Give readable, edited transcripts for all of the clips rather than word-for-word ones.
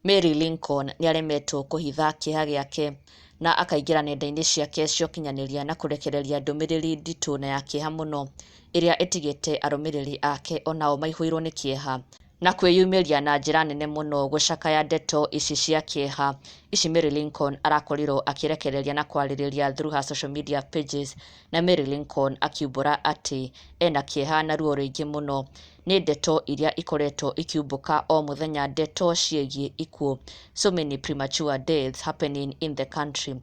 Mary Lincoln nĩaremetwo kũhitha kĩeha gĩake na akaingĩra nenda-inĩ ciake cia ũkinyanĩria na kũrekereria ndũmĩrĩri nditũ na ya kĩeha mũno ĩrĩa ĩtigĩte arũmĩrĩri ake onao maihũirwo nĩ kĩeha na kwĩyumĩria na njĩra nene mũno gũcakaya ndeto ici cia kĩeha. Ici Mary Lincoln arakorirwo akĩrekereria na kwarĩrĩria through her social media pages, na Mary Lincoln akiumbũra atĩ ena kĩeha na ruo rũingĩ mũno nĩ ndeto iria ikoretwo ikiumbũka o mũthenya, ndeto ciĩgiĩ ikuũ, so many premature deaths happening in the country.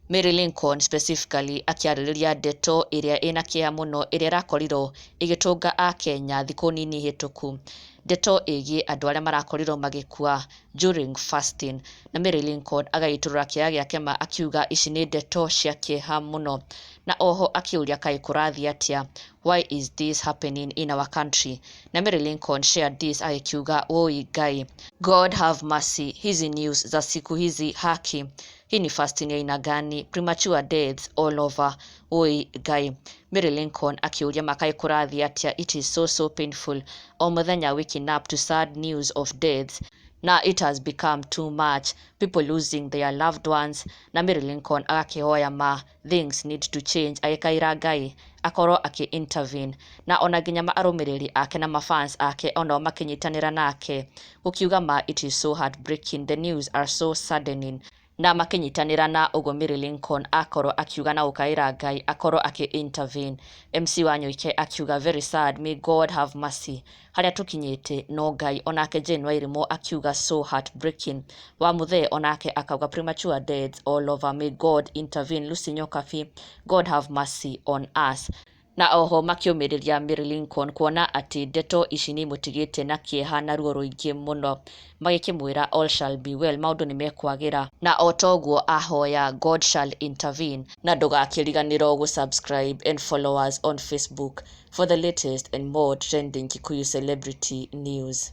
Mary Lincoln specifically akĩarĩrĩria ndeto ĩrĩa ĩna kĩeha mũno ĩrĩa ĩrakorirwo ĩgĩtũnga Akenya thikũ nini hĩtũku, ndeto ĩgiĩ andũ arĩa marakorirwo magĩkua during fasting. Na Mary Lincoln agagĩitũrũra kĩeha gĩake ma akiuga ici nĩ ndeto cia kĩeha mũno, na oho akĩũria kaĩ kũrathiĩ atĩa, why is this happening in our country? Na Mary Lincoln shared this agĩkiuga, "Woi Ngai, God have mercy, hizi news za siku hizi, haki hii ni fasting ya aina gani? Premature deaths all over, woi Ngai." Mary Lincoln akĩũria makaĩ kũrathiĩ atĩa, it is so so painful, o mũthenya waking up to sad news of deaths na it has become too much, people losing their loved ones. Na Mary Lincoln agakĩhoya ma things need to change, agĩkaĩra Ngai akorwo akĩ intervene, na ona nginya arũmĩrĩri ake na mafans ake onao makĩnyitanĩra nake gũkiuga ma it is so heartbreaking, the news are so saddening, na makĩnyitanĩra na ũguo Mary Lincoln akorwo akiuga na gũkaĩra Ngai akorwo akĩ intervene. MC Wanyoike akiuga, "Very sad, may God have mercy, harĩa tũkinyĩte no Ngai." Onake Jane Wairimu akiuga, "So heartbreaking." Wa Muthee onake akauga, "Premature deaths all over, may God intervene." Lucy Nyokabi, "God have mercy on us." Na oho makĩũmĩrĩria Mary Lincoln kuona atĩ ndeto ici nĩ imũtigĩte na kĩeha na ruo rũingĩ mũno, magĩkĩmwĩra all shall be well, maũndũ nĩ mekwagĩra, na o toguo ahoya God shall intervene. Na ndũgakĩriganĩrwo gũ-subscribe and follow us on Facebook for the latest and more trending Kikuyu celebrity news.